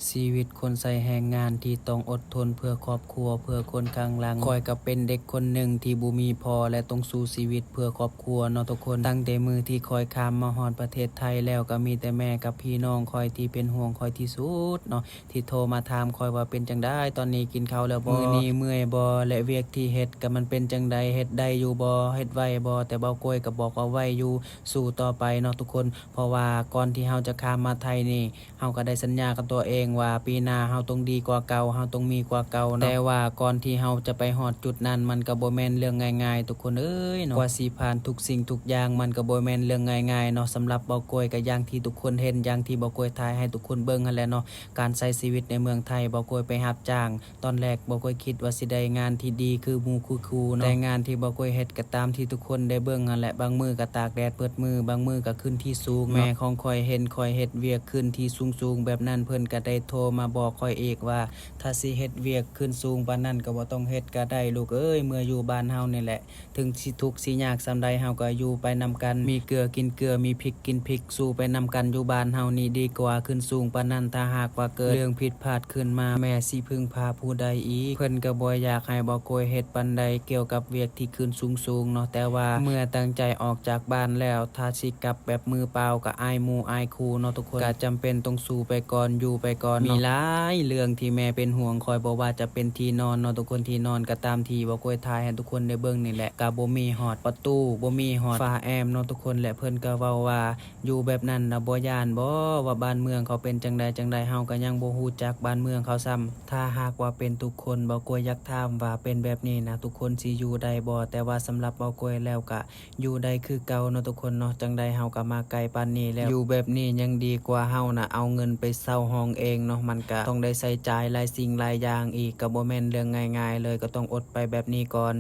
ຊີວິດຄົນໃຊ້ແຮງງານທີ່ຕ້ອງອົດທົນເພື່ອຄອບຄົວ, ເພື່ອຄົນຂ້າງຫຼັງ. ຂ້ອຍກໍເປັນເດັກຄົນໜຶ່ງທີ່ບໍ່ມີພໍ່ ແລະ ຕ້ອງສູ້ຊີວິດເພື່ອຄອບຄົວເນາະທຸກຄົນ. ຕັ້ງແຕ່ມື້ທີ່ຂ້ອຍຂ້າມມາຮອດປະເທດໄທແລ້ວ ກໍມີແຕ່ແມ່ກັບພີ່ນ້ອງຂ້ອຍທີ່ເປັນຫ່ວງຂ້ອຍທີ່ສຸດເນາະ, ທີ່ໂທມາຖາມຂ້ອຍວ່າເປັນຈັ່ງໃດ, ຕອນນີ້ກິນເຂົ້າແລ້ວບໍ່, ມື້ນີ້ເມື່ອຍບໍ່ ແລະ ວຽກທີ່ເຮັດກໍມັນເປັນຈັ່ງໃດ, ເຮັດໄດ້ຢູ່ບໍ່, ເຮັດໄຫວບໍ່? ແຕ່ເບົາໂກ້ຍກໍບອກວ່າໄຫວຢູ່, ສູ້ຕໍ່ໄປເນາະທຸກຄົນ. ເພາະວ່າກ່ອນທີ່ເຮົາຈະຂ້າມມາໄທນີ້ ເຮົາກໍໄດ້ສັນຍາກັບຕົວເອງວ່າ ປີໜ້າເຮົາຕ້ອງດີກວ່າເກົ່າ, ເຮົາຕ້ອງມີກວ່າເກົ່າເນາະ. ແຕ່ວ່າກ່ອນທີ່ເຮົາຈະໄປຮອດຈຸດນັ້ນ ມັນກໍບໍ່ແມ່ນເລື່ອງງ່າຍໆ ທຸກຄົນເອີຍເນາະ. ກວ່າຊິຜ່ານທຸກສິ່ງທຸກຢ່າງ ມັນກໍບໍ່ແມ່ນເລື່ອງງ່າຍໆເນາະ. ສຳລັບເບົາໂກ້ຍກໍຢ່າງທີ່ທຸກຄົນເຫັນ, ຢ່າງທີ່ເບົາໂກ້ຍຖ່າຍໃຫ້ທຸກຄົນເບິ່ງຫັ້ນແຫຼະເນາະ. ການໃຊ້ຊີວິດໃນເມືອງໄທ, ເບົາໂກ້ຍໄປຮັບຈ້າງ ຕອນແລກເບົາໂກ້ຍຄິດວ່າຊິໄດ້ງານທີ່ດີຄືໝູ່ຄືຄູ່ເນາະ, ແຕ່ງານທີ່ເບົາໂກ້ຍເຮັດກໍຕາມທີ່ທຸກຄົນໄດ້ເບິ່ງຫັ້ນແຫຼະ. ບາງມື້ກໍຕາກແດດເບິດມື້, ບາງມື້ກໍຂຶ້ນທີ່ສູງເນາະ. ແມ່ຂອງຂ້ອຍເຫັນຂ້ອຍເຮັດວຽກຂຶ້ນທີ່ສູງໆແບບນັ້ນ, ເພິ່ນກໍໄດ້ໂທມາບອກຂ້ອຍອີກວ່າ ຖ້າຊິເຮັດວຽກຂຶ້ນສູງປານນັ້ນກໍບໍ່ຕ້ອງເຮັດກໍໄດ້ລູກເອີຍ, ເມືອຢູ່ບ້ານເຮົານີ້ແຫຼະ. ເຖິງຊິທຸກຊິຍາກສ່ຳໃດ ເຮົາກໍຢູ່ໄປນຳກັນ, ມີເກືອກິນເກືອ, ມີພິກກິນພິກ, ສູ້ໄປນຳກັນ. ຢູ່ບ້ານເຮົານີ້ດີກວ່າ, ຂຶ້ນສູງປານນັ້ນ ຖ້າຫາກວ່າເກີດເລື່ອງຜິດພາດຂຶ້ນມາ ແມ່ຊິເພິ່ງພາຜູ້ໃດອີກ? ເພິ່ນກໍບໍ່ຢາກໃຫ້ເບົາໂກ້ຍເຮັດປານໃດກ່ຽວກັບວຽກທີ່ຂຶ້ນສູງໆເນາະ, ແຕ່ວ່າເມື່ອຕັ້ງໃຈອອກຈາກບ້ານແລ້ວ ຖ້າຊິກັບແບບມືເປົ່າກໍອາຍໝູ່ອາຍຄູ່ເນາະທຸກຄົນ. ກໍຈຳເປັນຕ້ອງສູ້ໄປກ່ອນ, ຢູ່ໄປກ່ອນເນາະ. ມີຫຼາຍເລື່ອງທີ່ແມ່ເປັນຫ່ວງຂ້ອຍ, ບໍ່ວ່າຈະເປັນທີ່ນອນເນາະທຸກຄົນ, ທີ່ນອນກໍຕາມທີ່ເບົາໂກ້ຍຖ່າຍໃຫ້ທຸກຄົນໄດ້ເບິ່ງນີ້ແຫຼະ, ກໍບໍ່ມີຮອດປະຕູ, ບໍ່ມີຮອດຝາແອ້ມເນາະທຸກຄົນ. ແລະ ເພິ່ນກໍເວົ້າວ່າ ຢູ່ແບບນັ້ນນະບໍ່ຢ້ານບໍ ວ່າບ້ານເມືອງເຂົາເປັນຈັ່ງໃດຈັ່ງໃດ, ເຮົາກໍຍັງບໍ່ຮູ້ຈັກບ້ານເມືອງເຂົາຊ້ຳ. ຖ້າຫາກວ່າເປັນທຸກຄົນ, ເບົາໂກ້ຍຢາກຖາມວ່າເປັນແບບນີ້ນະ ທຸກຄົນຊິຢູ່ໄດ້ບໍ? ແຕ່ວ່າສຳລັບເບົາໂກ້ຍແລ້ວກະຢູ່ໄດ້ຄືເກົ່າເນາະທຸກຄົນເນາະ. ຈັ່ງໃດເຮົາກໍມາໄກປານນີ້ແລ້ວ, ຢູ່ແບບນີ້ຍັງດີກວ່າເຮົານະເອົາເງິນໄປເຊົ່າຫ້ອງເອງເນາະ, ມັນກະຕ້ອງໄດ້ໃຊ້ຈ່າຍຫຼາຍສິ່ງຫຼາຍຢ່າງອີກ, ກໍບໍ່ແມ່ນເລື່ອງງ່າຍໆເລີຍ, ກໍຕ້ອງອົດໄປແບບນີ້ກ່ອນ.